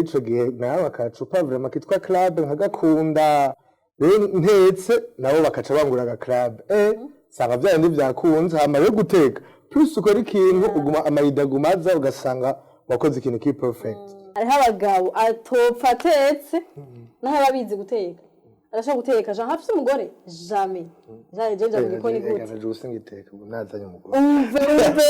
Ico gihe nawe akacupa vraiment kitwa Club nkagakunda. Rero ntetse, nabo bakaca bangura aga Club, sanga vya bindi vyakunze. Hama rero guteka, plus ukora ikintu, uguma ama idées agumaza, ugasanga wakoze ikintu kiri perfect. Hariho abagabo atopfa atetse, naho aba abizi guteka, arashobora guteka jean hafise umugore, jamais jamais. Je nja mu gikoni gute? Ega je ngiteka ubu nazanye umugore. Umve, umve!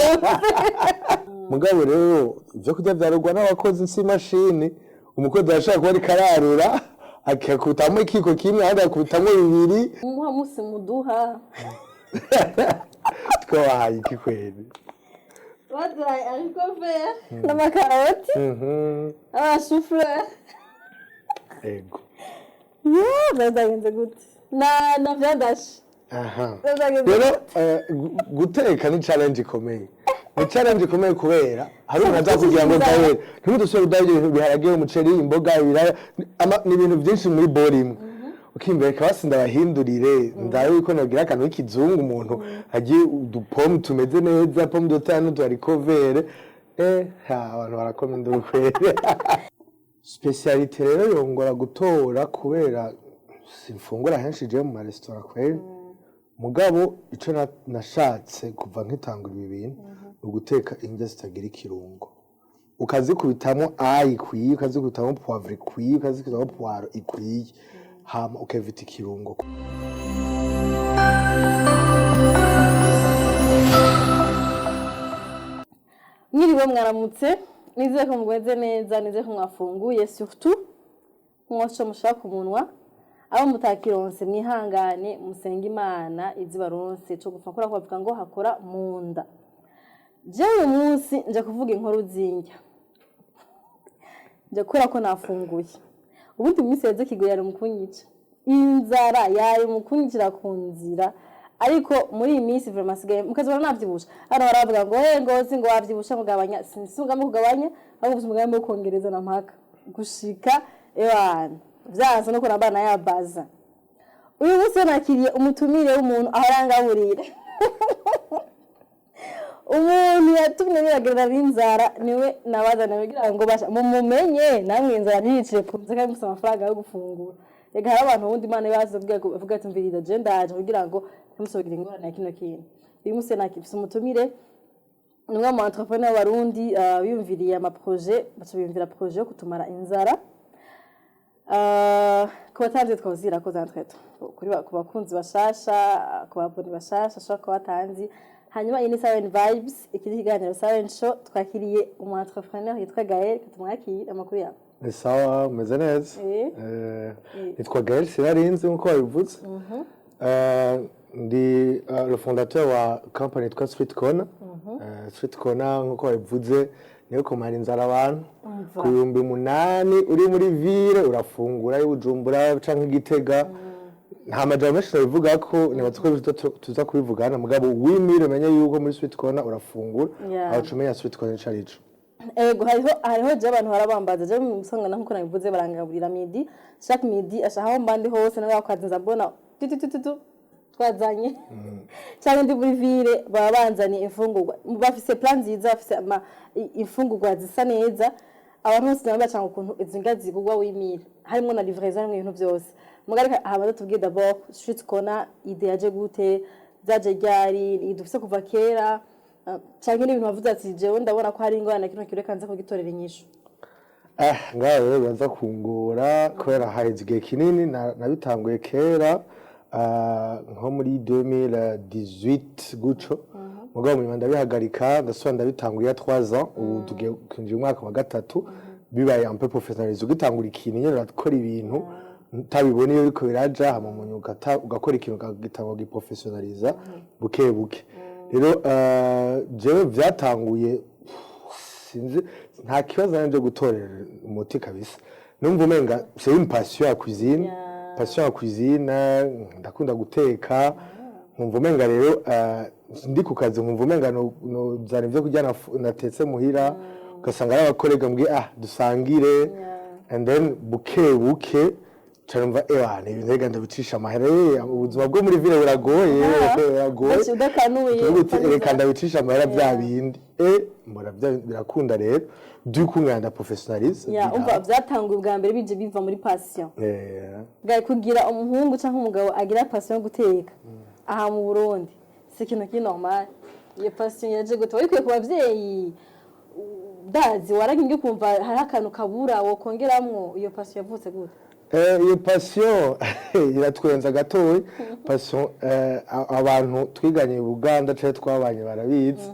Mugabo rero ivyo kurya vyarugwa n'abakozi, si imashini. Umukozi arashobora kuba ariko ararura, akakutamo ikiko kimwe, ahandi akakutamwo bibiri. Muha musi muduha. Twabahaye iki kweri? Baduhaye haricot vert n'amakaroti n'amachou-fleur. Ego. Yo, byagenze gute na vyandashe? Aha. Byagenze Rero gute? guteka ni challenge ikomeye, ni challenge ikomeye, kubera hari umuntu azakubwira ngo: "Gael, ntimudusubire kudaha ibintu, biharage, umuceri, imboga, ibiraya, ni ibintu byinshi muri bol imwe." Ukimbere basi ndabahindurire, ndabe yuko nagira akantu k'ikizungu, umuntu agiye udupommes tumeze neza, pomme de terre n'utu haricots verts. Ha, abantu barakoma induru kweri. Spécialité rero yongora gutora, kubera simfungura henshi je mu maresitora kweri. Mugabo ico nashatse kuva nkitangura ibi bintu ni uguteka indya zitagira ikirungo, ukazikubitamo ail ikwiye, ukazikubitamo poivre ikwiye, ukazikubitamo poireau ikwiye, hama ukevita ikirungo. Mwiriwe, mwaramutse, nizeye ko mugweze neza, nizeye ko mwafunguye, surtout mwoco mushaka ku munwa. Abo mutakironse, mwihangane, musenge Imana izi baronse co gupfa, kubera ko bavuga ngo hakora mu nda. Jewe uyu munsi nja kuvuga inkuru z'indya, nja kubera ko nafunguye. Ubundi mu minsi yeze Kigo yari mu kunyica inzara, yari mu kunyicira ku nzira, ariko muri iyi minsi vraiment asigaye mukazibona navyibusha. Hano baravuga ngo: "Hey, Ngozi, ngo wavyibusha, ngo gabanya." Sinzi umugambi wo kugabanya, ahubwo mfise umugambi wo kongereza na mpaka gushika ewana vyanse no kurambana ya baza. Uyu munsi rero nakiriye umutumire w'umuntu aho yangaburira, umuntu yatumye niragerera n'inzara, niwe nabazaniye kugira ngo basha mumumenye namwe, inzara ntiyicire ku nzu kandi mufise amafaranga yo gufungura. Reka, hari abantu ubundi Imana ibaza bavuga ati: "Mviriza, je ndaje kugira ngo ntimusogira ingorane ya kino kintu." Uyu munsi nakifise umutumire, ni umwe mu entrepreneur b'Abarundi biyumviriye amaprojets, baca biyumvira projet yo kutumara inzara. Ku batanzi twazira ko zantweto kuri ku bakunzi bashasha, ku baboni bashasha ashobora kuba batanzi. Hanyuma iyi ni Siren Vibes, iki ni ikiganiro Siren Show. Twakiriye umu entrepreneur yitwa Gaël. Tumwakire. Amakuru yawe? Ni sawa, umeze neza. Nitwa Gaël Sinarinzi nk'uko wabivuze. Ndi le fondateur wa company yitwa Street Corner. Street Corner, nk'uko wabivuze, niyo kumara inzara abantu. Umva. Ku 8000 uri muri ville urafungura, i Bujumbura canke i Gitega. Nta majambo menshi nabivuga ko nibaza ko tuza kubivugana, mugabo 8000 umenye yuko muri Street Corner urafungura. Aho umenya Street Corner ico arico. Ego, hariho je abantu harabambaza. Je musanga nkuko nabivuze, barangaburira midi, chaque midi. Asha, aho mba ndi hose nawe wakazinza mbona tu tu tu tu tu twazanye, cyangwa ndi muri ville baba banzaniye imfungurwa. Bafise plan nziza, bafise imfungurwa zisa neza. Abantu bose nabo bacanga ukuntu izi ndya zigurwa 8000, harimo na livraison, harimo ibintu byose. Mugari hamaze tubwiye d'abord Street Corner, idée yaje gute, zaje ryari, idufise kuva kera, canke n'ibintu bavuze ati: "Jewe ndabona ko hari ingorane kino kintu, reka nze kugitorera inyishu"? Ngaho rero biraza kungora, kubera haheze igihe kinini. Nabitanguye kera, nko muri 2018 guco, mugabo mu nyuma ndabihagarika, ndasubira ndabitangura ya 3 ans. Ubu tugiye kwinjira umwaka wa gatatu bibaye un peu professionnalisé. Ugitangura ikintu nyene, urakora ibintu utabibona iyo biriko biraja, hama mu nyuma ugakora ikintu ukagitangura kugiprofessionnaliza buke buke. Rero jewe vyatanguye, sinzi, nta kibazo nanje gutorera umuti kabisa. Numva umenga c'est une passion ya cuisine. Passion ya cuisine, ndakunda guteka. Nkumva umenga rero ndi ku kazi, nkumva umenga nozana ivyo kurya natetse muhira, ugasanga ari abacollègues mbwiye: "Ah, dusangire." And then buke buke Carumva ewana ibintu reka ndabicisha amahera, ubuzima bwo muri ville buragoye, buragoye. Udaci- udakanuye. Tuvuga uti utameze- reka ndabicisha amahera bya bindi, mbona birakunda rero, du coup nganda professionnalise. Ya, umva, byatanguye ubwa mbere bije biva muri passion. Bwari kugira umuhungu cyangwa umugabo agira passion yo guteka aha mu Burundi si ikintu kiri normal. Iyo passion yaje gute? Wayikuye ku bavyeyi? Ndazi waragiye kumva hariho akantu kabura wokongeramwo. Iyo passion yavutse gute? Iyo passion iratwenza gatoya. Passion, abantu twiganye i Buganda canke twabanye barabizi.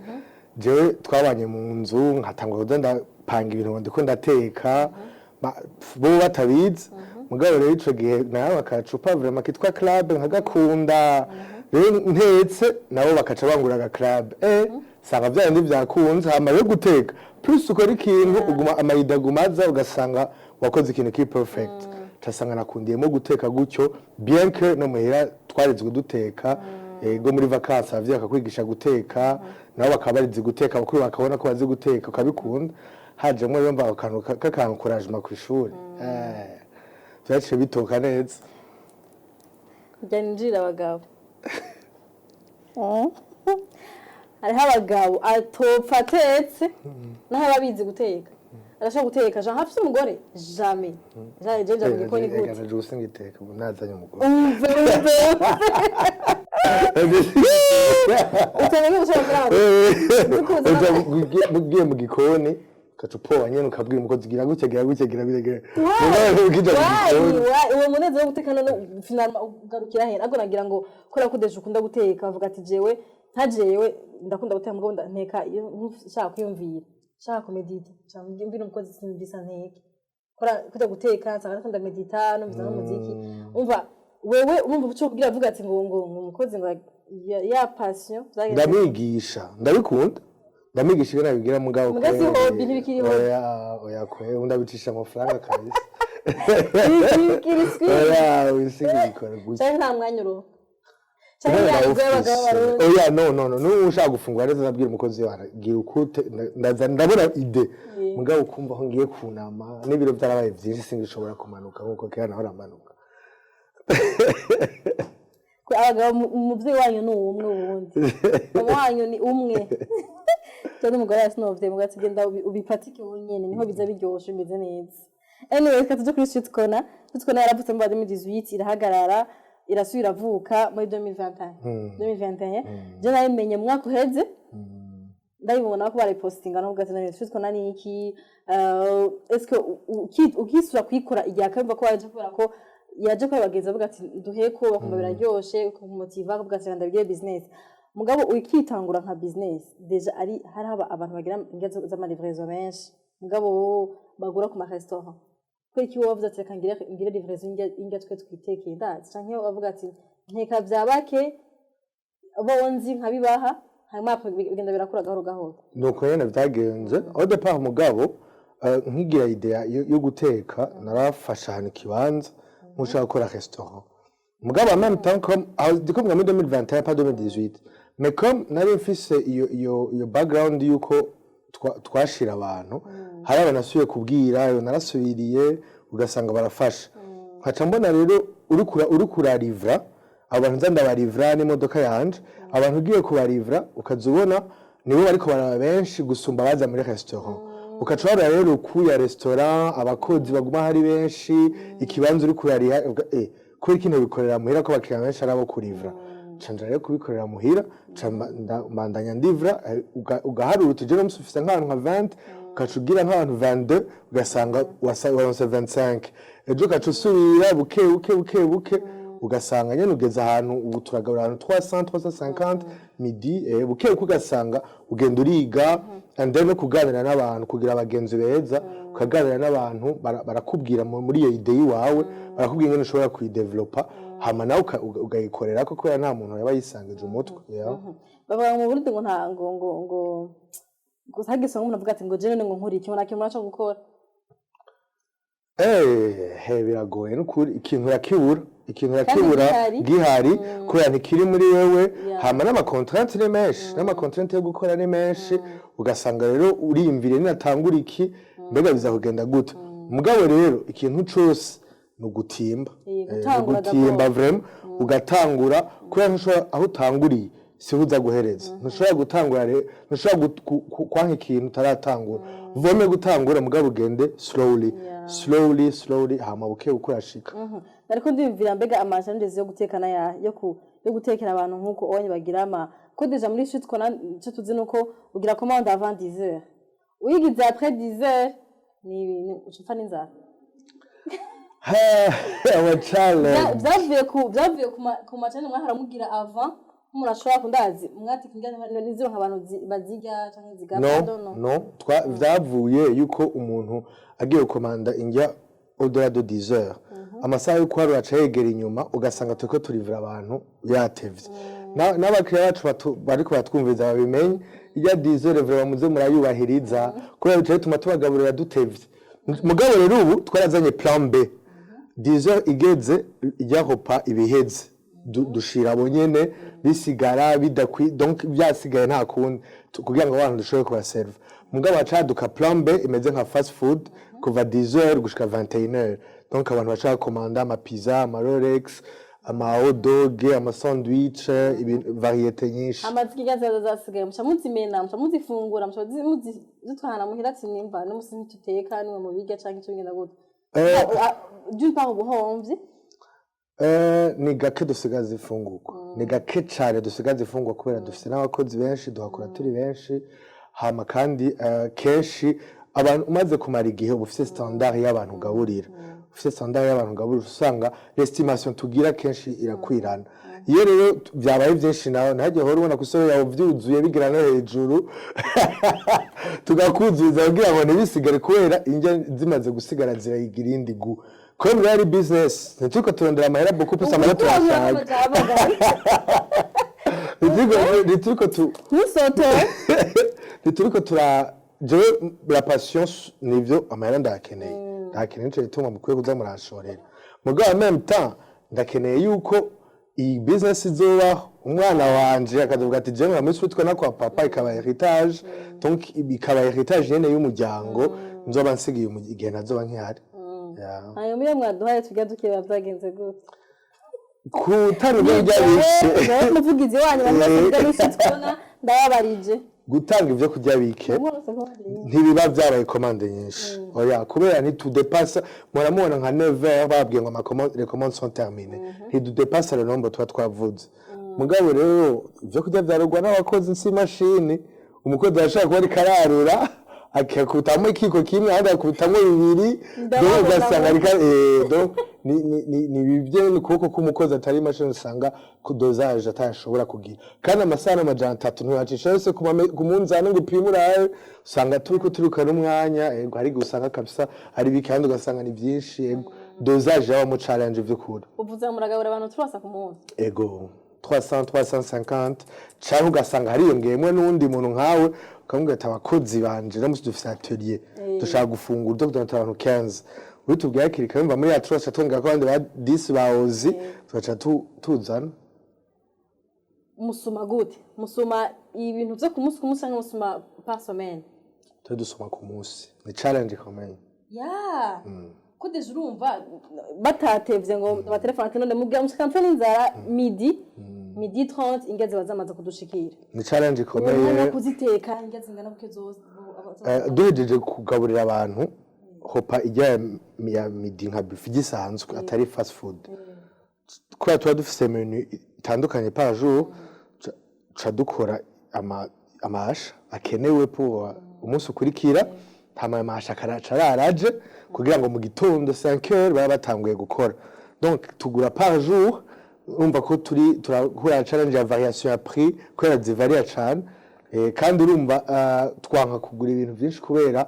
Jewe twabanye mu nzu, nkatangura kuza ndapanga ibintu ngo ndiko ndateka, bo batabizi. Mugabo rero ico gihe nawe akacupa vraiment kitwa Club nkagakunda. Rero ntetse, nabo bakaca bangura aga Club, sanga vya bindi vyakunze. Hama rero guteka, plus ukora ikintu uguma ama idées agumaza, ugasanga wakoze ikintu kiri perfect. Casanga nakundiyemo guteka gutyo, bien que no muhira twarezwe duteka. Ego, muri vacances abavyeyi bakakwigisha guteka, nabo bakaba barizi guteka, bakuru bakabona ko bazi guteka, ukabikunda. Hajemwo rero mba akantu k'akantu encouragement kw'ishuri, vyaciye bitoka neza. Njya ninjira abagabo. Hariho abagabo atopfa atetse, naho aba abizi guteka, arashobora guteka jean hafise umugore, jamais jamais je nja mu gikoni gute? Ega naje ngiteka ubu nazanye umugore. Umve, umve, umve, utamenya ushobora kuraba. Ugiye mu gikoni ugaca upowa nyene, ukabwira umukozi: gira gutya, gira gutya, gira gutya, gira gutya. Ukija mu gikoni. Why? Uwo munezero wo guteka none finalement ugarukira he? Ariko nagira ngo kubera ko déjà ukunda guteka, bavuga ati jewe nka jewe ndakunda guteka, mugabo nteka iyo nshaka kwiyumvira, nshaka kumedita, nshaka mbwira umukozi simvisa nteke. Kora kujya guteka nsanga ndiko ndamedita, numvisa n'umuziki. Umva wewe, urumva uco kugira avuga ati ngo umukozi ngo ya passion vyagenze. Ndamwigisha, ndabikunda, ndamwigisha ingene nabigira, mugabo Muga si hobby, ntibikiri hobby. Oya, oya, kwe ndabicisha amafaranga kabisa. Ntibikiri squeeze. Oya, wisigikora gutya. Canke nta mwanya uronka, canke yabigoye abagabo barundi. Oya, no, no, no, n'ubu ushaka gufungura neza, ndabwira umukozi wawe gira ukute, ndaza ndabona idée, mugabo ukumva aho ngiye kunama n'ibiro byarabaye byinshi, singishobora kumanuka nkuko kera nahora manuka. Kwe abagabo umuvyeyi wanyu ni umwe, ubundi mama wanyu ni umwe cyangwa umugore wawe sinovye mugabo ati genda ubipatike wenyene, niho biza biryoshe, bimeze neza. Anyway, reka tuje kuri Street Corner. Street Corner yaravutse muri 2018, irahagarara, irasubira iravuka muri 2021. 2021 je nayimenye mu mwaka uheze, ndabibona ko barayipostinga no ugati Street Corner ni iki? Est-ce que ukisura kuyikora igihe akabimva ko waje, kubera ko yaje ko abagenzi bavuga ati duheko, bakumva biraryoshe, ukamumotiva, akavuga ati ndabigire business. Mugabo ukitangura nka business, déjà ari hari abantu bagira indya z'ama livraison menshi, mugabo bo bagura ku ma restaurant. Kubera iki wowe wavuze ati reka ngire livraison indya twe twitekeye? Ndazi canke bavuga ati nteka vya bake bo nzi nkabibaha, hanyuma après bigenda birakura gahoro gahoro. Nuko nyene vyagenze au départ. Mugabo nkigira idée yo guteka, narafashe ahantu ikibanza nkushaka gukora restaurant. Mugabo en même temps, comme aho ndiko mvuga muri 2021, pas 2018, mais comme nari mfise iyo background yuko twashira abantu, hari abantu nasubiye kubwira, iyo narasubiriye ugasanga barafasha. Nkaca mbona rero uriko urarivra abo bantu, nza ndabarivra n'imodoka yanje. Abantu ugiye kubarivra, ukaza ubona nibo bariko baraba benshi gusumba abaza muri restaurant. Ukaca wabara rero ukuya restaurant, abakozi baguma hari benshi, ikibanza uri kurariha, uvuga, kubera ikintu bikorera muhira ko abakiriya benshi ari abo kurivra. Ca nja rero kubikorera muhira, ca mbandanya ndivra, ugaharura uti jewe musi ufise nk'abantu nka 20, ugaca ugira nk'abantu 22, ugasanga waronse 25. Ejo ugaca usubira buke buke buke buke, ugasanga nyene ugeze ahantu ubu turagabura ahantu 300, 350 midi, buke buke ugasanga ugenda uriga. And then no kuganira n'abantu, kugira abagenzi beza, ukaganira n'abantu barakubwira muri iyo idée iwawe, barakubwira ingene ushobora kuyidevelopa, hama nawe ugayikorerako, kubera nta muntu yaba yisangije umutwe, yeah. Bavuga mu Burundi ngo nta ngo gusa hagisonga umuntu avuga ati ngo jewe ngo nkora iki, ngo nta kintu muraco gukora. He, biragoye nukuri, ikintu urakibura, ikintu urakibura. Gihari. Gihari kubera ntikiri muri wewe. Hama n'ama contraintes ni menshi, n'ama contraintes yo gukora ni menshi. Ugasanga rero uriyumviriye: ninatangura iki, mbega biza kugenda gute? Mugabo rero ikintu cose Ni ugutimba. Eh, Eh, ni gutangura ugutimba d'abord. vraiment, ugatangura, kubera ntushobora, aho utanguriye siho uza guhereza. Ntushobora gutangura rero, ntushobora kwanka ikintu utaratangura. Vome gutangura, mugabo ugende slowly, slowly, slowly, hama buke buke urashika. Ariko ndiyumvira, mbega ama challenges yo guteka naya yo gutekera abantu nkuko onye bagira ama ko déjà muri Sweet Corner, icyo tuzi nuko ugira commande avant 10 heures, uyigize après 10 heures ni ucupfa n'inzara. Aba challenge Byavuye ku ma challenge mwahora mugira avant, umuntu ashobora kundazi mwateka indya nizironka abantu bazirya canke zigapfa? No. I don't know. No, vyavuye yuko umuntu agiye gukomanda indya au-delà de 10 heures, amasaha yo kuharura aca yegera inyuma, ugasanga turiko turivura abantu yatevye. N'abakiriya bacu bariko baratwumviza babimenye, irya 10 heures vraiment muze murayubahiriza, kubera bica bituma tubagaburira dutevye. Mugabo rero ubu twarazanye plan B: 10 heures igeze, irya repas ibiheze. Dushira abo nyene bisigara bidakwi, donc byasigaye nta kundi, kugira ngo abantu dushobore kubaserva. Mugabo hacaduka plan B imeze nka fast food kuva 10 heures gushika 21 heures. Donc abantu bashaka komanda ama pizza, ama rolex, ama hot dog, ama sandwich, ibintu variété nyinshi. Amaziki ziba zasigaye, muca muzimena, muca muzifungura, muca muzitwara muhira, ati nimva n'umusi ntituteka, nimwe mubirya, canke ico bigenda gute? D'une part ubuhomvyi. Ni gake dusigaza ifungurwa, ni gake cyane dusigaza ifungurwa, kubera dufite n'abakozi benshi, duhakora turi benshi. Hama kandi kenshi abantu umaze kumara igihe, uba ufite standard y'abantu ugaburira, ufite standard y'abantu ugaburira, usanga l'estimation tugira kenshi irakwirana. Iyo rero byabaye byinshi, nawe ntihajye uhora ubona ku isoko yawe byuzuye bigera no hejuru, tugakuzuza kugira ngo ntibisigare, kubera indya zimaze gusigara zirayigira indi gu kubera biba ari business. Ntituriko turondera amahera beaucoup plus, amahera turashaka. Ntituriko tu Ntusotore. Ntituriko tura, jewe la passion nivyo, amahera ndayakeneye, ndayakeneye, nico gituma mukwiye kuza muranshorera. Mugabo en même temps ndakeneye yuko iyi business izobaho, umwana wanje akavuga ati: "Jewe muri Sweet Corner kwa papa", ikaba héritage. Donc ikaba héritage nyene y'umuryango nzoba nsigiye igihe ntazoba nkihari. Yeah. Hanyuma iyo mwaduhaye tujya dukeba, byagenze gute? Gutanga ibyo kurya bike. Jewe umuvugizi wanyu, abantu bose biga muri Sweet Corner, ndababarije. Gutanga ibyo kurya bike Bose ko bariye. ntibiba byabaye commande nyinshi, oya, kubera ntitudepasa. Muramubona nka 9h babwiye ngo les commandes sont terminées, ntidudepasa le nombre tuba twavuze. Mugabo rero ibyo kurya vyarugwa n'abakozi, nsi imashini. Umukozi arashobora kuba ariko ararura, akakutamo ikiko kimwe, ahandi akakutamwo bibiri. Ndababona. Donc ugasanga ariko donc ni bibye ni ukuboko k'umukozi atari imashini, usanga ku dosage atashobora kugira. Kandi amasahani 300 ntiwacisha yose ku munzani ngo upime urabe. Usanga turiko turuka n'umwanya. Ego, hari igihe usanga kabisa ari bike, kandi ugasanga ni byinshi. Ego, dosage yabamo challenge vy'ukuri. Uvuze ngo muragabura abantu turasa ku munsi? Ego, 300, 350, canke ugasanga hariyongeyemwo n'uwundi muntu nkawe, ukamubwira ati: "Abakozi banje no musi dufise atelier, dushaka gufungura ibyo kugira abantu 15." Ubitubwiye hakiri kare, mva muri ya tugaca twongera ko abandi ba 10 bawozi, tugaca tuzana. Musuma gute? Musuma ibintu vyo ku munsi ku munsi canke musuma par semaine? Twe dusoma ku munsi, ni challenge ikomeye. Ya, ko déjà urumva batatevye ngo abatelefone ati: "None mubwira mushika mpfe n'inzara midi, midi 30, indya ziba zamaze kudushikira." Ni challenge Umwanya wo ikomeye. kuziteka, indya zingana gutyo zose? Duhejeje kugaburira abantu repas ijya ya midi nka buffet igisanzwe atari fast food, kubera tuba dufise menu itandukanye par jour, ca dukora amasha akenewe pour umunsi ukurikira. Hama ayo masha akaraca araraje kugira ngo mu gitondo 5 heures baba batanguye gukora. Donc tugura par jour. Urumva ko turi turahura challenge ya variation ya prix, kubera zivaria cane. Kandi urumva twanka kugura ibintu byinshi, kubera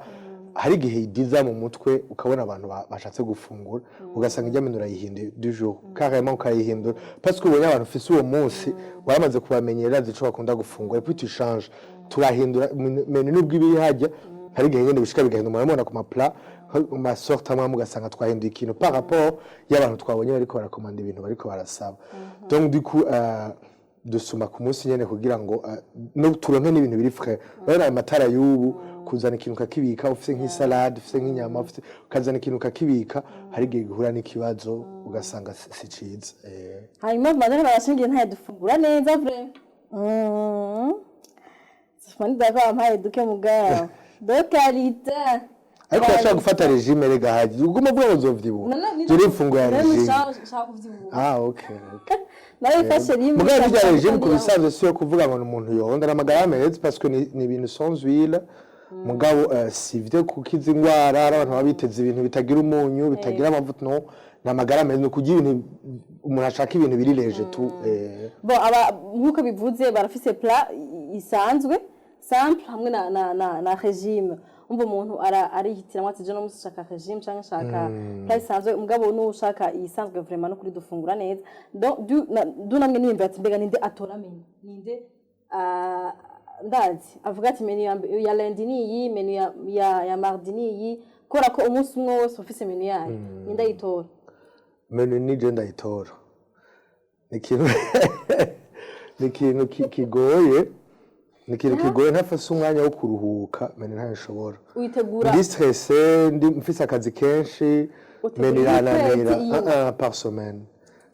hari igihe idiza mu mutwe, ukabona abantu bashatse gufungura, ugasanga ijya menu urayihinduye du jour carrément, ukayihindura parce que ubonye abantu ufise uwo munsi waramaze kubamenyera ico bakunda gufungura, et puis tu changes. Turahindura menu nubwo iba iri hajya, hari igihe nyene bishika bigahindura. Murabona ku ma plat, mu ma sorte amwe amwe, ugasanga twahinduye ikintu par rapport y'abantu twabonye bariko barakomanda ibintu bariko barasaba. Donc du coup dusuma ku munsi nyene kugira ngo no turonke n'ibintu biri frais. Urabona ayo matara y'ubu. Kuzana ikintu ukakibika, ufise nk'isalade, ufise nk'inyama, ufise, ukazana ikintu ukakibika, hari igihe gihura n'ikibazo, ugasanga si ciza. Hanyuma madame barashingiye ntaye dufungura neza vraiment. Sifani ko bampaye duke mugabo de qualité. Ariko urashobora gufata régime rega, haji uguma uvuga ngo uzovyibuha, turi imfungo ya régime. Nshaka kuvyibuha. Ah, okay. Narifashe rimwe. Mugabo bijya régime ku bisanzwe si yo kuvuga ngo ni umuntu yonda n'amagara meza, parce que ni ibintu sans huile. Mugabo si vyo kukiza ingwara. Hari abantu baba biteze ibintu bitagira umunyu, bitagira amavuta. No ni amagara meza, ni kurya ibintu umuntu ashaka, ibintu biri léger tu. Bon, aba nkuko bivuze barafise plat isanzwe simple hamwe na régime. Umva, umuntu arihitiramwo ati: "Je no musi nshaka régime canke nshaka plat isanzwe." Mugabo n'ushaka iyisanzwe, vraiment no kuri dufungura neza. Donc du namwe niyumvira ati: "Mbega ninde atora menu? Ninde?" Ah, ndazi avuga ati: "Menu ya lundi ni iyi, menu ya mardi ni iyi." Kubera ko umunsi umwe wose ufise menu yayo, ninde ayitora? Menu ni je ndayitora. Ni ikintu kigoye, ni ikintu kigoye. Ntafise umwanya wo kuruhuka, menu ntayishobora. Uyitegura? Ndi stressé, ndi mfise akazi kenshi. Utegura menu irananira. ukwezi iyi? Ah, ah, par semaine.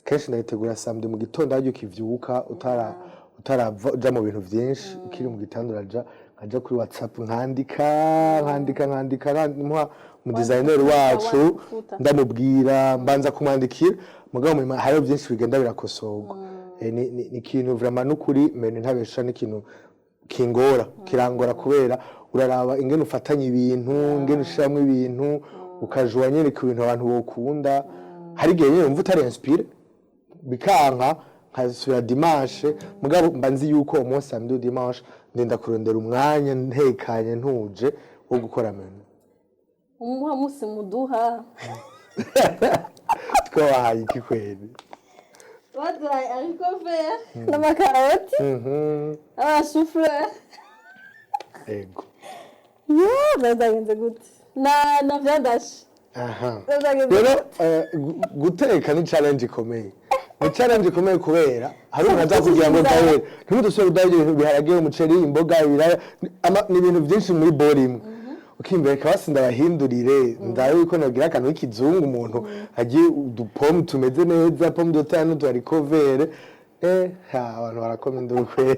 Kenshi ndayitegura samedi mu gitondo, harya ukivyuka utarava uja mu bintu vyinshi, ukiri mu gitanda, uraja nkaja kuri WhatsApp, nkandika, nkandika, nkandika, muha mu designer wacu. Wandika. Ndamubwira, mbanza kumwandikira. Mugabo mu hariho byinshi bigenda birakosorwa. Ni ikintu vraiment, n'ukuri menu ntabesha, n'ikintu kingora, kirangora, kubera uraraba ingene ufatanya ibintu, ingene ushiramwo ibintu, ukajuwa nyene ku bintu abantu bokunda. Hari igihe nyene wumva utari inspiré, bikanka, nkasubira dimanche. Mugabo mba nzi yuko umunsi samedi, dimanche, ndenda kurondera umwanya ntekanye, ntuje, wo gukora menu. Umuha musi muduha. Twabahaye iki kweri? Baduhaye haricot vert n'amakaroti n'amashufleur. Ego. Yo, byagenze gute na viande? Aha. Byagenze Rero guteka ni challenge ikomeye, ni challenge ikomeye, kubera hari umuntu azakubwira ngo: "Gawe ntimudusubire kudaha ibintu, biharage, umuceri, imboga, ibiraya, ni ibintu byinshi muri bol imwe." Ukimbere basi ndabahindurire, ndabe yuko nagira akantu k'ikizungu, umuntu agiye udupommes tumeze neza, pomme de terre n'utu haricot vert. Ha, abantu barakoma induru kweri.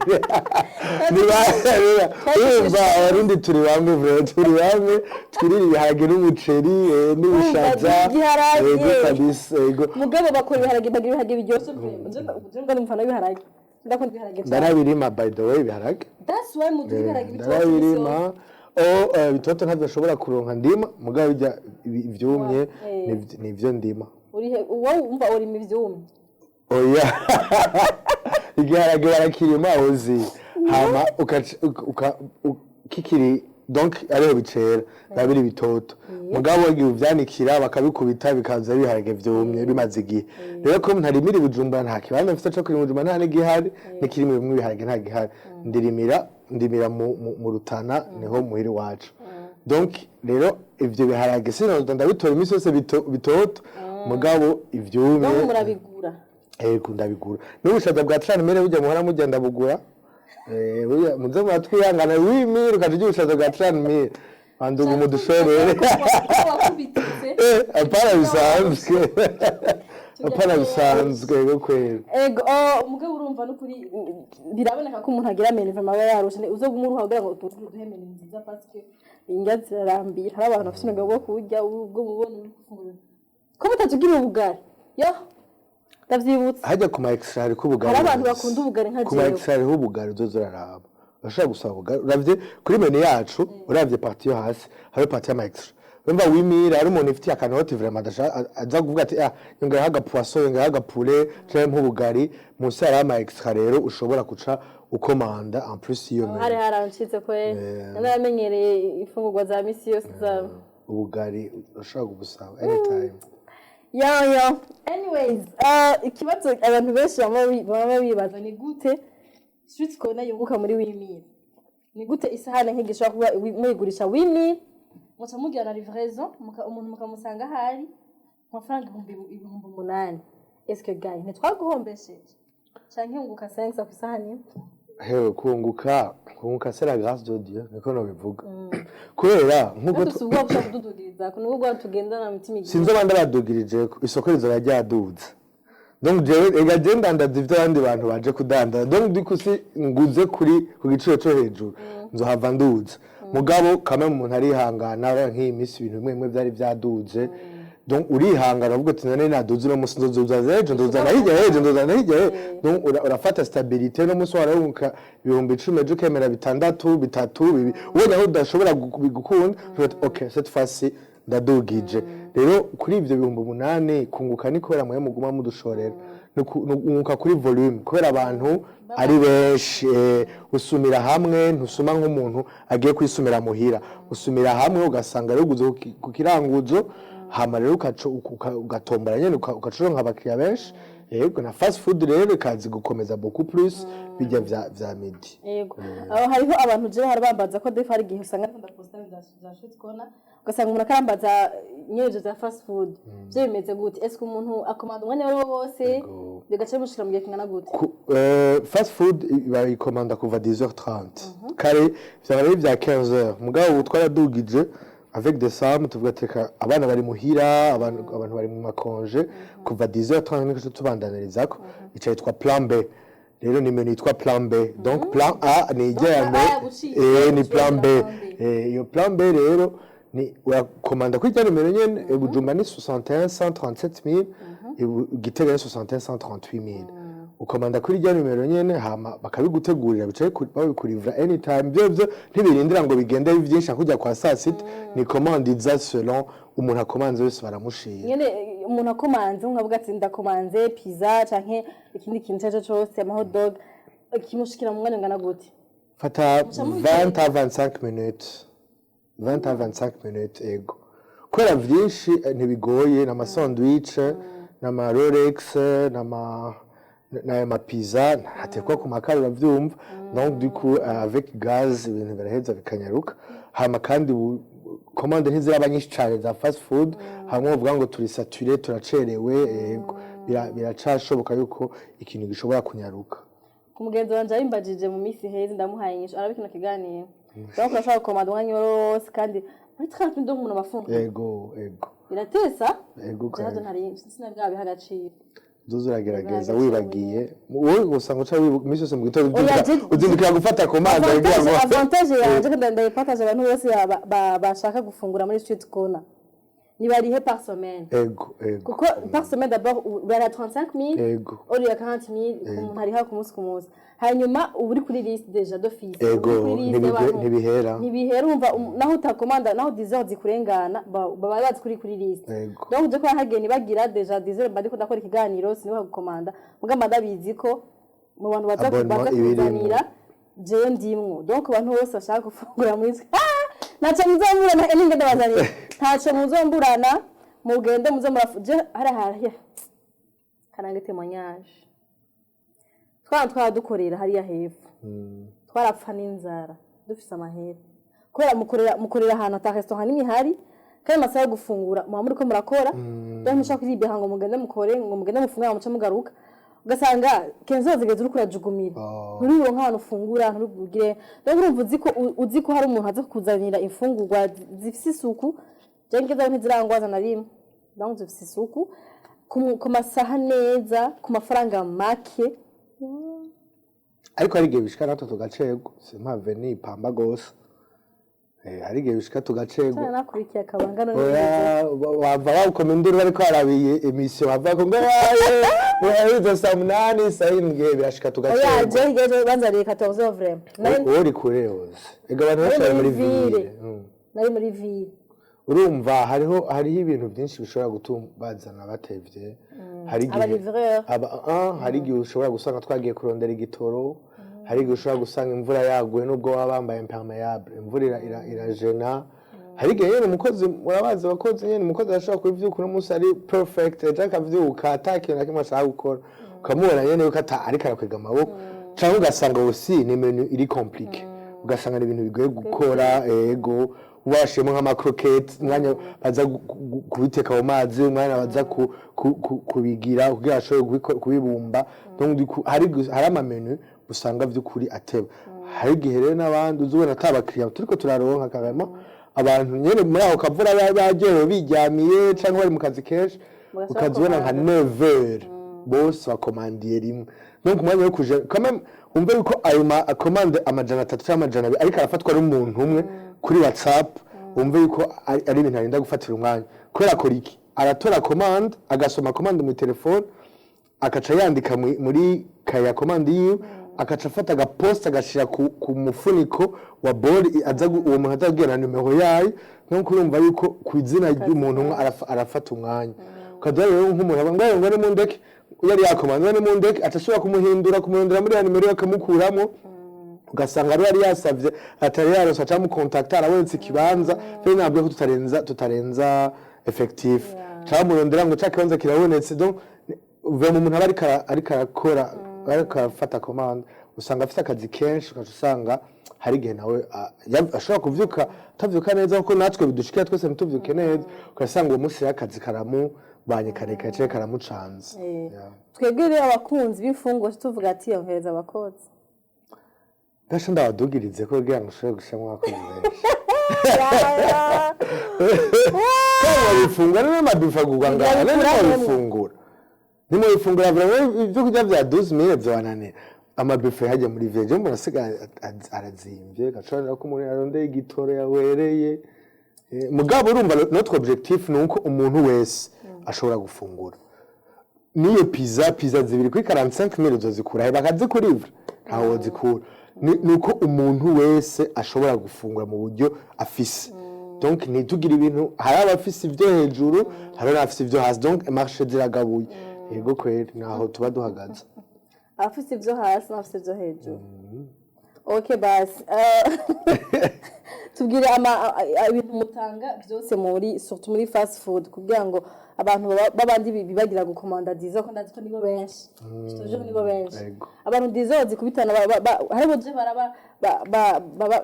Urumva Abarundi turi bamwe, vraiment turi bamwe, twirira ibiharage n'umuceri, n'ubushaza. Igiharage. Yego kabisa, yego. Mugabo bakora ibiharage, bagira ibiharage biryoshye. Je ngo ni umufana w'ibiharage, ndakunda ibiharage cyane. Ndarabirima by the way, ibiharage. That's why muduha ibiharage bitoshye. Ndarabirima. O bitoto ntabyo ashobora kuronka ndima, mugabo bijya ivyumye nivyo ndima. Urihe wowe? Umva, urima ivyumye? Oya, igiharage barakirima uzi, hama kikiri, donc ariho bicera, biba biri bitoto. Mugabo igihe uvyanikira, bakabikubita, bikaza ibiharage vyumye bimaze igihe. Rero ko ntarimira i Bujumbura, nta kibanza mfise co kurima i Bujumbura, nta n'igihari, n'ikirimo bimwe ibiharage nta gihari. Ndimira mu Rutana, niho muhira iwacu. Donc rero ivyo biharage sinoza ndabitora iminsi yose bitoto, mugabo ivyumye. Donc murabigura? Ego, ndabigura. N'ubushaza bwa 30 mille burya muhora mujya, ndabugura. Burya muze muratwihangana, 8000 ukaja urya ubushaza bwa 30 mille, banduga umudushorere. Wakubititse. Apana bisanzwe, apana bisanzwe, ego kweri. Ego, oh, umugabo urumva n'ukuri biraboneka ko umuntu agira menu vraiment aba yarushe. Uzoguma uruha kugira ngo uduhe menu nziza, parce que indya zirarambira. Hari abantu bafite umugabo wo kurya ubwo mubona uri gufungura ko mutatugira ubugari, yo ndavyibutse. Hajya ku ma extra hariko ubugari. Hari abantu bakunda ubugari nka Ku ma jewe. extra hariho ubugari, uzoza uraraba, urashobora gusaba ubugari. Uravye kuri menu yacu, uravye partie yo hasi, hariho partie y'ama extra. Urumva 8000, hari umuntu ifitiye akanoti vraiment adashaka, aza kuvuga ati: "Ah, yongeraho agapoisson, yongeraho agapoulet canke nk'ubugari." Munsi hariho ama extra, rero ushobora guca ukomanda en plus y'iyo Hari menu. harancitse ko naramenyereye imfungurwa za misi yose za Ubugari urashobora kubusaba anytime. Yo yo, anyways, ikibazo abantu benshi bama bibaza ni gute Street Corner yunguka muri 8000? Ni gute isahani nk'igishobora kuba muyigurisha 8000, muca mugira na livraison, umuntu mukamusanga ahari amafaranga 8000? Est-ce que guy ntitwaguhombesheje canke yunguka 5 ku isahani imwe? Hewe, kunguka, kunguka c'est la grâce de Dieu, niko nobivuga. Kubera nkuko Natwe ubwoba bushobora kududugiriza nubwo ubwoba tugendana mu mitima igihe. Sinzi abandi badugirije ko isoko rizoba ryaduze. Donc jewe ega je ndandaza ivyo abandi bantu baje kudandaza. Donc du coup si nguze ku giciro co hejuru, nzohava nduza. Mugabo kamwe umuntu arihangana. Urabona nk'iyi minsi ibintu bimwe bimwe vyari vyaduze, donc urihangana, uvuga ati: "None naduze uno munsi, nzozuza ejo, nzoza na hirya y'ejo, nzoza na hirya y'ejo." Donc urafata stabilité. No munsi warunguka 10.000, ejo ukemera bitandatu, bitatu, bibi. Ubonye aho udashobora gukunda, uvuga ati: "Ok, cette fois-ci ndadugije." Rero kuri ivyo 8000 kunguka ni kubera mwe muguma mudushorera. Ni ukunguka kuri volume, kubera abantu ari benshi. Usumira hamwe, ntusuma nk'umuntu agiye kwisumira muhira. Usumira hamwe, ugasanga rero uguze ku kiranguzo, hama rero ugatombora nyene, ugaca abakiriya benshi. Yego, na fast food rero ikazi gukomeza beaucoup plus bijya vya midi. Yego. Aho hariho abantu je hari bambaza ko des fois hari igihe usanga ndaposta za Street Corner, ugasanga umuntu akarambaza nyene ivyo vya fast food vyo bimeze gute? Est-ce que umuntu akomanda umwanya wari wo wose, bigaca bimushikira mu gihe kingana gute? Fast food bayikomanda kuva 10h30. Kare vyaba ari vya 15h, mugabo ubu twaradugije avec des sommes, tuvuga ati: "Reka abana bari muhira, abantu bari mu ma congés." Kuva 10h30 niko tubandanyirizako. Ica yitwa plan B. Rero ni menu yitwa plan B. Donc plan A ni ijya ya Plan A mbere. yaguciye, Ni plan B. plan B. Iyo plan B rero ni urakomanda kuri rya nimero nyene. Bujumbura ni 61 137 000, Gitega ni 61 138 000. Ukomanda kuri rya nimero nyene, hama bakabigutegurira, bicaye babikurivura anytime. Byo ntibirindira ngo bigende ari byinshi kujya kwa saa sita. Ni commande iza selon umuntu akomanze wese, baramushira. Nyene umuntu akomanze, nkavuga ati ndakomanze pizza canke ikindi kintu icyo aricyo cyose, ama hot dog, kimushikira mu mwanya ungana gute? Fata 20 à 25 minutes, 20 à 25 minutes. Ego, kubera vyinshi ntibigoye, n'ama sandwich, n'ama rolex, n'ayo ma pizza hatekwa ku makara, uravyumva. Donc du coup avec gaz ibintu biraheza bikanyaruka. Hama kandi commande ntiziraba nyinshi cane za fast food, hamwe bavuga ngo turi saturé, turacerewe. Ego, biracashoboka yuko ikintu gishobora kunyaruka. Ku mugenzi wanje yabimbajije mu minsi iheze, ndamuhaye inyishu, araba kino kiganiro. Donc urashobora gukomanda umwanya wose, kandi muri 30 minutes umuntu aba afunguye. Ego. Biratesa. Ego. Jewe ntari sinabwabiha agaciro. Uzoza uragerageza. Agaciro. Wibagiye wowe usanga uca wibuka iminsi yose mu gitondo. Oya, Uzindukira gufata commande kugira ngo Avantage yanje kandi ndayipartage abantu bose bashaka gufungura muri Street Corner, nibarihe par semaine. Ego. Kuko par semaine d'abord ubara 35 000 au lieu ya 40 000 umuntu ariha ku munsi ku munsi. Hanyuma uba uri kuri liste déjà d'office. Uba uri kuri liste y'abantu. Ntibihera. Ntibihera. Urumva naho utakomanda, naho 10 heures zikurengana, baba bazi kuri liste. Donc uje kuba hageni bagira déjà 10 heures, mba ndiko ndakora ikiganiro, sinibuka gukomanda, muga mba ndabizi ko mu bantu baza Abonnement baza ibirimo. kuzanira, jewe ndimwo. Donc abantu bose bashaka gufungura muri ntaco muzomburana, ninge ndabazanira, ntaco muzomburana. Mugende muze murafu. Je hari hariya kananga témoignage, twana twaradukorera hariya hepfo, twarapfa n'inzara dufise amahera, kubera mukorera ahantu ata restaurant nimwe ihari, kandi amasaha yo gufungura muba muriko murakora. Donc mushaka kuribeha ngo mugende mukore, ngo mugende mufungure, muce mugaruka, ugasanga kenzo zigeze uriko urajugumira. Nturiburonke ahantu ufungura, nturibugire. Donc urumva uzi ko hari umuntu aza kukuzanira imfungurwa zifise isuku. Je ngezeho ntizirangwaza na rimwe. Donc zifise isuku ku masaha neza, ku mafaranga make. Ariko hari igihe bishika natwe tugacerwa, simpave nipamba gose. Hari igihe bishika tugacerwa. Cyane nakurikiye akabanga none. Oya, wava bawukoma induru bariko barabiye émission, bava ko ngo yaye izo saa munani, saa yindwi, birashika Oya. tugacerwa. Je ngezeho banzaniye 14 heures vraiment. Wowe uri kure hose, ega abantu benshi bari muri ville. ville. Nari muri ville. Urumva hariho ibintu byinshi bishobora gutuma bazana batevye. Hari igihe Aba livreur. Hari igihe ushobora gusanga twagiye kurondera igitoro, hari igihe ushobora gusanga imvura yaguye, nubwo waba bambaye imperméable, imvura irajena. Hari igihe nyene umukozi, murabazi abakozi nyene, umukozi arashobora kuvyuka uno munsi ari perfect, ejo akavyuka ata kintu na kimwe ashaka gukora, ukamubona nyene yuko ariko arakwega amaboko. Canke ugasanga aussi ni menu iri compliqué, ugasanga ni ibintu bigoye gukora. Ego, washiyemo nk'ama croquettes, umwanya baza kubiteka mu mazi, umwanya baza kubigira kugira bashobore kubibumba. Donc du coup, hari ama menu usanga vy'ukuri ateba. Hari igihe rero n'abandi uzubona ata bakiriya turiko turaronka carrément, abantu nyene muri ako kavura baba baryohewe, biryamiye canke bari mu kazi kenshi. Mugasaba Ukazibona nka komanda. 9h bose bakomandiye rimwe. Donc umwanya wo kuja quand même, umve yuko ayo ma commande 300 cyangwa 200 ariko arafatwa n'umuntu umwe kuri WhatsApp, wumve yuko ari ibintu arinda gufatira umwanya. Kubera akora iki? Aratora commande, agasoma commande mu telefone, akaca yandika muri kaye ya commande yiwe, akaca afata agaposte agashira ku mufuniko wa bol aza uwo muntu aza kubwira na numero yayo. No urumva yuko ku izina ry'umuntu umwe arafata umwanya. Ukaza rero nk'umuntu aba ngo ni mundeke, yari yakomanda ngo ni mundeke, aca ashobora kumuhindura, kumurondera muri ya nimero, akamukuramo, ugasanga ari yari yasavye atari yaronse, aca amukontakta, arabonetse ikibanza. Rero ntabwo ko tutarenza effectif, cyangwa murondera ngo ca kibanza kirabonetse. Donc vraiment umuntu aba ariko arakora, ariko arafata commande, usanga afite akazi kenshi. Ugaca usanga hari igihe nawe ashobora kuvyuka atavyuka neza, kuko natwe bidushikira twese ntituvyuke neza. Ugasanga uwo munsi rero akazi karamubanye karekare canke karamucanze. Yeah. Twebwe rero abakunzi b'imfungurwa tuvuga ati yongereza abakozi. Ndasha ndabadugirize ko kugira ngo ushobore gushiramo abakozi benshi. Kandi babifungura rero, amabifu agurwa ngaha rero. Babikura. Nimubifungura, nimubifungura vraiment, ibyo kurya bya 12 000 byobananira. Amabifu hajya muri village mbona asigaye arazimvye, gashobora ko umuntu yarondeye igitoro yawereye. Mugabo urumva notre objectif ni uko umuntu wese ashobora gufungura niyo pizza zibiri kuri 45 000. Uzozikura he? Bakazikurivra, ntaho wozikura. Ni uko umuntu wese ashobora gufungura mu buryo afise. Donc ntitugire ibintu, hari abafise ibyo hejuru, hari n'abafise ibyo hasi, donc marché ziragabuye. Yego kweri, naho tuba duhagaze. Abafite ibyo hasi n'abafite ibyo hejuru. OK, basi tubwire ibintu mutanga byose muri, surtout muri fast food, kugira ngo abantu babandi bibagira gukomanda dizo, ko ndazi ko nibo benshi, tuje nibo benshi. Abantu dizo zikubitana haribo je baraba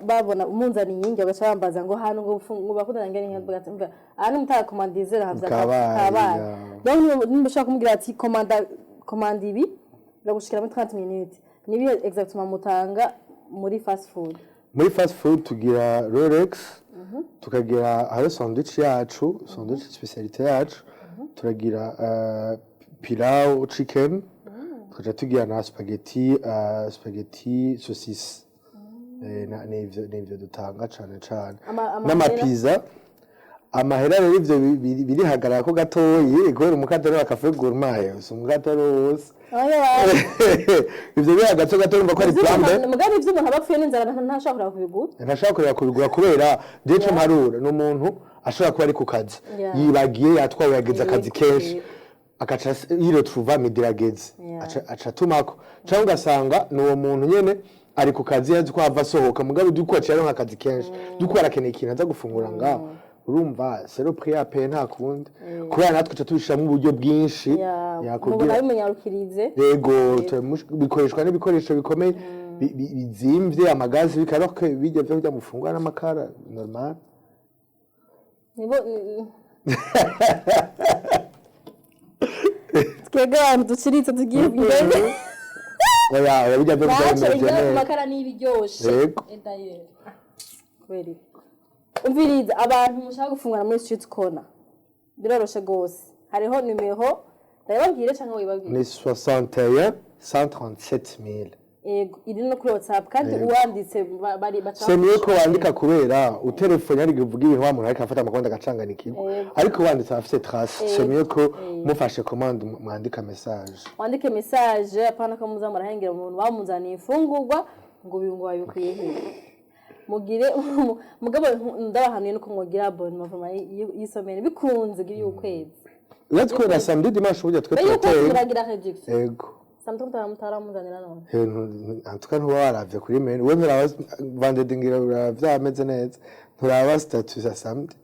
babona umunzani nyingi, bagaca bambaza ngo hano ngo bakundana ngene nk'aho bagaca mvuga aha ni mutaka komanda dizo havya. Kabaye, Kabaye. Ya. Donc nimba ushaka kumubwira ati komanda ibi, biragushikira muri 30 minutes. Nibihe exactement mutanga muri fast food? Muri fast food tugira rolex, tukagira hariho sandwich yacu, sandwich spécialité yacu, turagira pilau chicken, tukaja tugira na spaghetti saucisse. Nivyo dutanga cane cane. Amahera? N'amapiza. Amahera rero ivyo birihagarara ko gatoyi, kubera umukate rero café gourmand si umukate ari wose. Ivyo biri agace gato, urumva ko ari plan B. Mugabo ivyo umuntu aba apfuye n'inzara ntashobora kubigura. Ntashobora kureba kubigura, kubera jewe mparura ni umuntu ashobora kuba ari ku kazi, yibagiye, yatwawe, yagize akazi kenshi, agaca yiretrouva midi irageze, aca atumako. Cyangwa ugasanga ni uwo muntu nyene ari ku kazi, yazi ko ava asohoka, mugabo duko aciye aronka akazi kenshi, duko arakeneye ikintu aza gufungura ngaho. Urumva c'est le prix à payer, nta kundi, kubera natwe tuca tubishiramo uburyo bwinshi. Yakubwira Mubona bimunyarukirize. Yego, bikoreshwa n'ibikoresho bikomeye bizimvye, amagazi bikaba bijya byo kurya mufungura n'amakara normal. Nibo twebwe abantu duciritse tugiye imbere. Oya oya, bijya byo kurya Naco bimeze ibyo ku neza. makara n'ibiryoshe. D'ailleurs, kubera iki? Umviriza, abantu mushaka gufungura muri Street Corner biroroshe gose. Hariho nimero, ndababwire cyangwa wibabwire? Ni 61 137 000. Yego, iri no kuri WhatsApp kandi uwanditse bari baca. C'est mieux ko wandika, kubera utelefone ari kuvuga ibintu, wa muntu ariko afata amakonti agacangana ikigo, ariko wanditse afite trace. C'est mieux ko mufashe commande mwandika message. Wandike message, apana ko muza murahengera umuntu bamuzaniye imfungurwa ngo uyu ngo wabikwiye hehe. Mugire mugabo ndabahanuye nuko mwogira abonnement vraiment y'isomero, bikunze gira y'ukwezi. Uretse ko na samedi, dimanche burya twe Mbere y'ukwezi turateye. muragira réduction. Yego. Samedi mutaramuzanira none? En tout cas ntuba waravye kuri menu we, nturaba vendredi, ngira uraba vyameze neza, nturaba statut za samedi.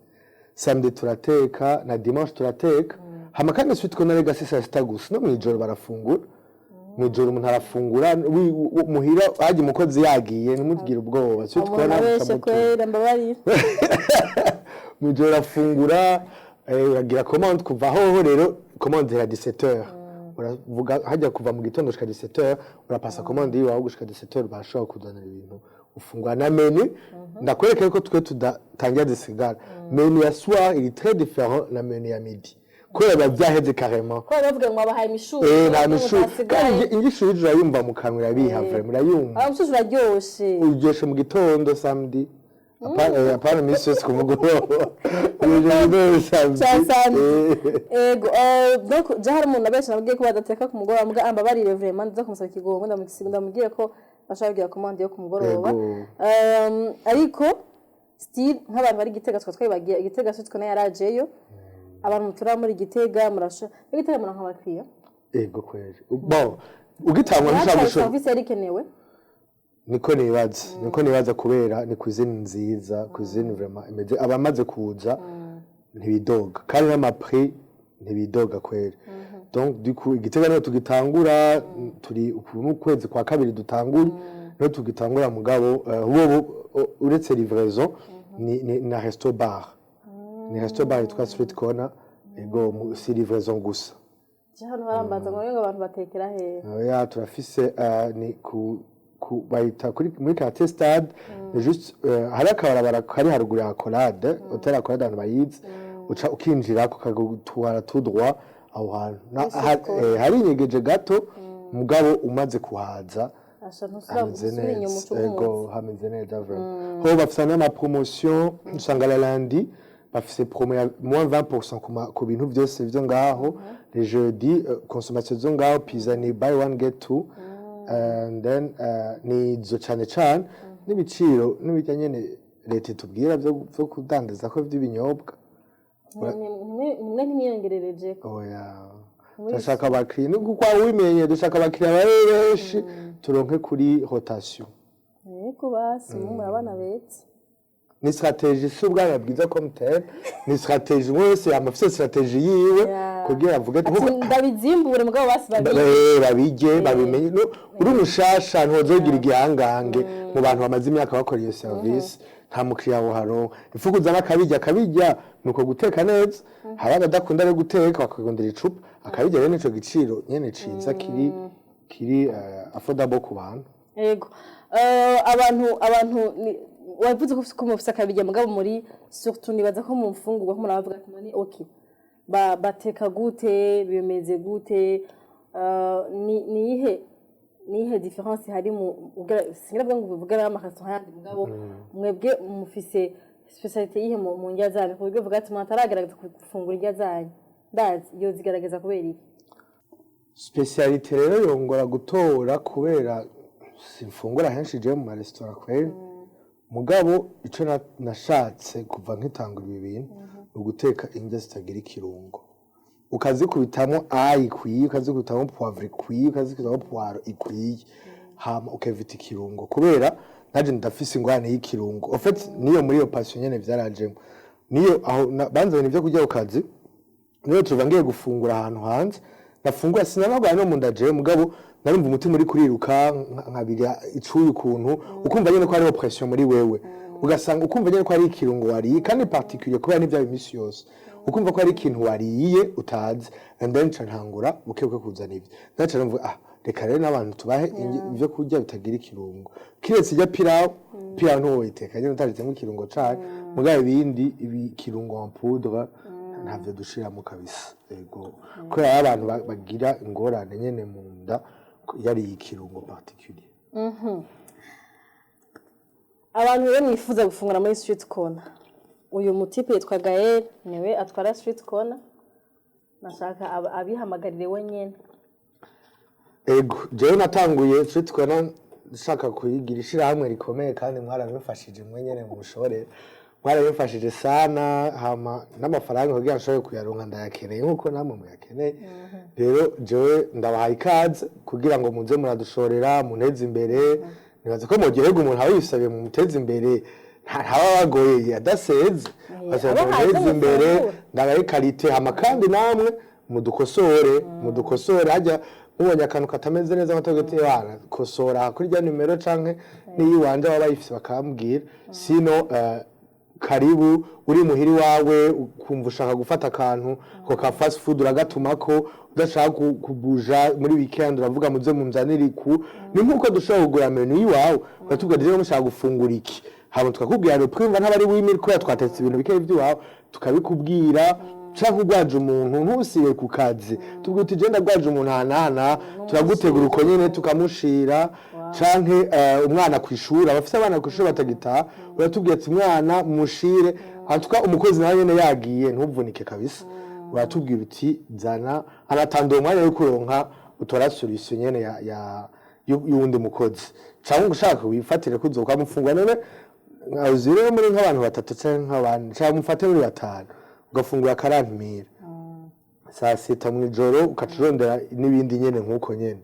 Samedi turateka na dimanche turateka. Hama kandi suite ko narega si saa sita gusa, no mw'ijoro barafungura. Mw'ijoro umuntu arafungura muhira hajya umukozi yagiye, ntimugire ubwoba. Suite Umuntu ko abeshe kwera, mbabarira. Mw'ijoro arafungura. Uragira commande kuva hoho rero, commande ya 17h. Uravuga hajya kuva mu gitondo gushika 17h, urapasa commande yiwawe gushika 17h, barashobora kuzanira ibintu ufungura na menu. Ndakwereka ko twe tudatangira zisigara. Menu ya soir iri très différent na menu ya midi, kubera biba vyaheze carrément. Kubera bavuga ngo babahaye imishuzo. Nta mishu, kandi ingishuye urayumva mu kanwa, irabiha vraiment, urayumva. Aba mushushu uraryoshe. Uryoshe mu gitondo samedi. Apana iminsi yose ku mugoroba, uryoshe mu gitondo samedi. Ca samedi. Ego, donc je hari umuntu abenshi nabwiye ko badateka ku mugoroba, mbwa ambabarire vraiment, ndaza kumusaba ikigongo, ndamubwiye ko bashaka kugira commande yo ku mugoroba. Ego. Ariko still nk'abantu bari Gitega, twa twabibagiye Igitega, sitwe nayo yarajeyo. Abantu mutura muri Gitega, murasha Gitega, muranka abakiriya. Ego kweri, bon, ugitangwa ntushobora Hacaye gushobora. Service yari ikenewe. Niko nibaza kubera ni cuisine nziza, cuisine vraiment imeze, abamaze kuza ntibidoga, kandi n'ama prix ntibidoga kweri. Donc du coup Igitega niho tugitangura, turi uku n'ukwezi kwa kabiri dutanguye, niho tugitangura. Mugabo ubu uretse livraison ni na resto bar, ni resto bar yitwa Street Corner. Ego, si livraison gusa. Je hano barambaza ngo abantu batekera hehe? Oya, turafise ni ku bayita kuri muri quartier Stade. Ni juste hari akabarabara kari haruguru ya Accolade, Hotel Accolade, abantu bayizi. Uca ukinjira kagutwara tout droit aho hantu. Hari inyegeje gato, mugabo umaze kuhaza Asha ntusubira hameze gusubira inyuma. neza. Uca Ego, hameze neza vraiment. Ho bafise n'ama promotion, usanga la lundi bafise promo ya moins 20% ku bintu byose vyo ngaho. Les jeudi, consommation zo ngaho, pizza ni buy one get two. And then ni izo cane cane n'ibiciro n'ibijya nyene leta itubwira vyo kudandaza ko vy'ibinyobwa. Nimwe ntimwiyongerereje? Oya, turashaka abakiriya, ni kuko wimenye, dushaka abakiriya babe benshi, turonke kuri rotation. Yego, basi mwe abana beza. Ni stratégie, si ubwana bwiza comme tel, ni stratégie. Umwe wese yama afise stratégie yiwe kugira avuge ati Ati ndabizimbure, mugabo basi babiri. Babirye babimenye. No, uri mushasha ntuzogira igihangange mu bantu bamaze imyaka bakora iyo service, nta mukiriya woharonka. Ifuku uzana akabirya, akabirya nuko guteka neza. Hari abadakunda rero guteka, bakagondera icupa akabirya. Rero nico giciro nyene ciza kiri affordable ku bantu. Yego. Abantu wavuze ko mufise akabirya, mugabo muri surtout nibaza ko mu mfungurwa ko murabavuga ati none okay, bateka gute, bimeze gute? Niyihe différence hari mu singira ngo uvuge n'amarestaurant yandi, mugabo mwebwe mufise spécialité yihe mu ndya zanyu, ku buryo uvuga ati umuntu ataragerageza gufungura indya zanyu, ndazi iyo zigaragaza kubera iki? Spécialité rero yongora gutora kubera simfungura henshi je mu maresitora kweri. Mugabo ico nashatse kuva nkitangura ibi bintu ni uguteka indya zitagira ikirungo, ukazikubitamo ail ikwiye, ukazikubitamo poivre ikwiye, ukazikubitamo poireau ikwiye, hama ukevita ikirungo, kubera naje ndafise ingorane y'ikirungo. En fait niyo muri iyo passion nyene vyarajemo, niyo aho banzanye ibyo kurya ku kazi, niyo tuva ngiye gufungura ahantu hanze, nafungura sinanagwa no mu nda jewe, mugabo narumva umutima uri kuriruka, nkabira icuye ukuntu, ukumva nyene ko hariho pression muri wewe, ugasanga ukumva nyene ko ari ikirungo wariye, kandi particulier kubera n'ivyaba imisi yose, ukumva ko ari ikintu wariye utazi. And then nca ntangura buke buke kuzana ivyo, naca numva ah, reka rero n'abantu tubahe ivyo kurya bitagira ikirungo, kiretse irya pilawu. Pilawu ntiwoyiteka nyene utashizemo ikirungo cayo, mugabo ibindi, ibi kirungo en poudre ntavyo dushiramo kabisa. Ego, kubera hari abantu bagira ingorane nyene mu nda yariye ikirungo particulier. Abantu rero mwifuza gufungura muri Street Corner, uyu mutipe yitwa Gael, niwe atwara Street Corner. Nashaka abihamagarire wenyene. Ego, jewe natanguye Street Corner nshaka kuyigira ishirahamwe rikomeye, kandi mwarabimfashije mwe nyene mushore, mwarabimfashije sana. Hama n'amafaranga kugira nshobore kuyaronka ndayakeneye nkuko namwe muyakeneye. Rero jewe ndabahaye ikaze kugira ngo muze muradushorera, munteze imbere. Nibaza ko muryoherwa umuntu aba yisabiye mumuteze imbere, ntaba bagoye adaseze. Basaba Abahaye mumuteze imbere, mufungura. Ndabaye qualité. Hama kandi namwe mudukosore, hajya mubonye akantu katameze neza, amatagati bana kosora kuri rya nimero canke n'iyiwanje baba bayifise bakambwira. Sino Karibu uri muhiri wawe, ukumva ushaka gufata akantu ko ka fast food, uragatumako. Udashaka kubuja muri weekend, uravuga muze munzanire iku. Ni nkuko dushobora kugura menu iwawe, uratubwira rero mushaka gufungura iki, hama tukakubwira le prix. Mva ntabari wimiri kubera twatetse ibintu bikeya by'iwawe, tukabikubwira. Canke ugwaje umuntu, ntusibe ku kazi, tubwira uti genda gwaje umuntu ahanahana, turagutegura uko nyene tukamushira. Canke umwana kw'ishuri, abafise abana kw'ishuri batagitaha, uratubwira ati umwana mushire. Hatuka umukozi nawe nyene yagiye, ntuvunike kabisa, uratubwira uti zana anatanda uwo mwanya wo kuronka utora solution nyene ya y'uwundi mukozi, canke ushaka wifatire kuzokamufungura. None uzi rero muri nk'abantu batatu canke nk'abane, canke mufate muri batanu, ugafungura 40 000 saa sita mw'ijoro, ukaca urondera n'ibindi nyene nk'uko nyene.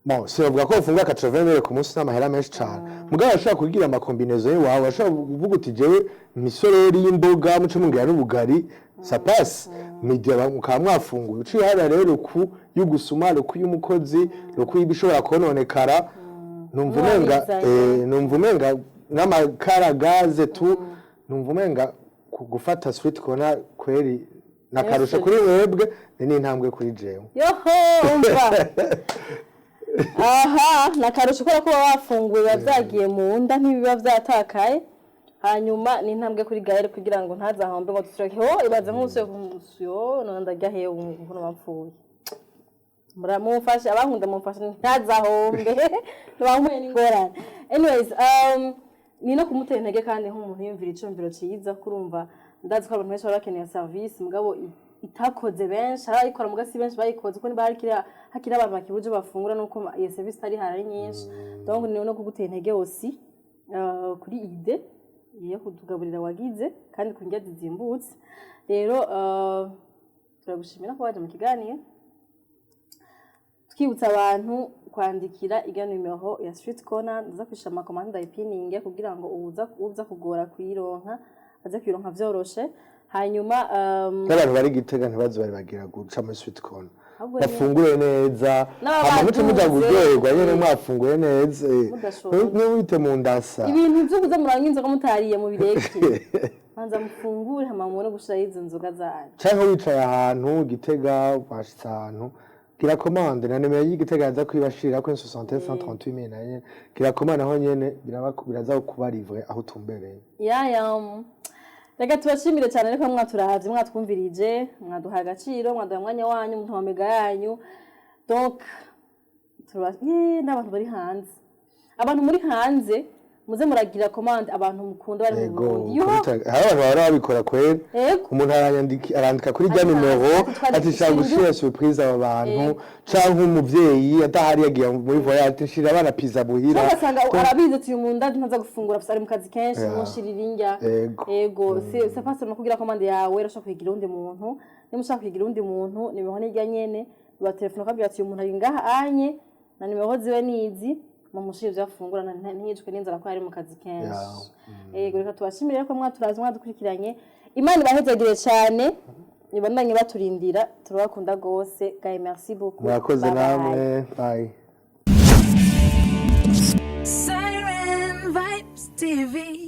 Bon, sinavuga ko ufungura 80 000 ku munsi n'amahera menshi cane, mugabo urashobora kugira ama combinaisons iwawe. Urashobora kuvuga uti jewe imisoreri y'imboga, muce mungira n'ubugari, ça passe. Midi mukaba mwafunguye. Uciye hariya rero ku y'ugusuma, le coût y'umukozi, le coût y'ibishobora kononekara, numva umenga Mwabizanye. Numva umenga n'amakara, gaze tu, numva umenga gufata Street Corner kweri nakarusho kuri mwebwe, ni n'intambwe kuri jewe. Yoho, umva aha ni akarusho kubera ko uba wafunguye, biba byagiye mu nda, ntibiba byatakaye. Hanyuma ni intambwe kuri Gaël kugira ngo ntazahombe ngo dusubire ho. Ibaze nk'usuye kumusiyo, none ndarya hehe ubu bapfuye? Mumfashe, abankunda mumfashe ntazahombe, ntibampuye n'ingorane. Anyways, ni no kumutera intege kandi nk'umuntu yumvira icumviro ciza. Kurumva ndazi ko abantu benshi baba bakeneye service, mugabo itakoze benshi. Hari abayikora muga si benshi bayikoze, kuko niba hakiri abantu bakibuje bafungura, nuko iyo service itari hari ari nyinshi. Donc ni no kugutera intege aussi kuri idée yo kutugaburira wagize, kandi ku ndya zizimbutse. Rero turagushimira ko waje mu kiganiro. Twibutsa abantu kwandikira irya nimero ya Street Corner. Ndaza kwishyura ama commentaires, ndayipininge kugira ngo uza kugora kuyironka aze kuyironka vyoroshe. Hanyuma n'abantu bari Gitega ntibaze bari bagira guca muri Street Corner, ahubwo bafungure neza. N'ababatunze. Hama muce muja kuryoherwa nyene mwafunguye neza. Mudashonje. Ntiwite mu ndasa. Ibintu vyo kuza muranywa inzoga mutariye mu bireke, banza mufungure hama mubone gushiraho izo nzoga zanyu. Canke wicaye ahantu Gitega, washitse ahantu, gira commande na nimero y'Igitega yaza kwibashirira ko 61 138 mille na nyene. Gira commande aho nyene, biraza kuba livré aho utumbereye. Yaya, reka tubashimire cyane ariko mwaturavye, mwatwumvirije, mwaduhaye agaciro, mwaduhaye umwanya wanyu, mutuha mega yanyu. Donc ye n'abantu bari hanze, abantu muri hanze muze muragira commande abantu mukunda bari mu Burundi yo. Hari abantu bahora babikora kweri. Umuntu arandika kuri rya nimero ati shaka gushira surprise aba bantu, canke umuvyeyi adahari yagiye muri voyage, ati shira abana pizza muhira. Cyangwa ugasanga arabizi ati uyu muntu ntaza gufungura, afise ari mu kazi kenshi, munshirira indya. Ego, c'est pas seulement kugira commande yawe, urashobora kuyigira uwundi muntu. Niba ushaka kuyigira uwundi muntu, nimero nirya nyene, uba telefone ukabwira ati uyu muntu ari ngaha anye na nimero ziwe nizi, mumushire ivyo afungura, ntiyicwe n'inzara ko ari mu kazi kenshi. Ego, reka tubashimire ko mwaturazi, mwadukurikiranye. Imana ibahezagire cyane, ibandanye baturindira. Turabakunda gose. Gaye, merci beaucoup. Murakoze. Bye bye. Namwe, bye. Siren Vibes TV.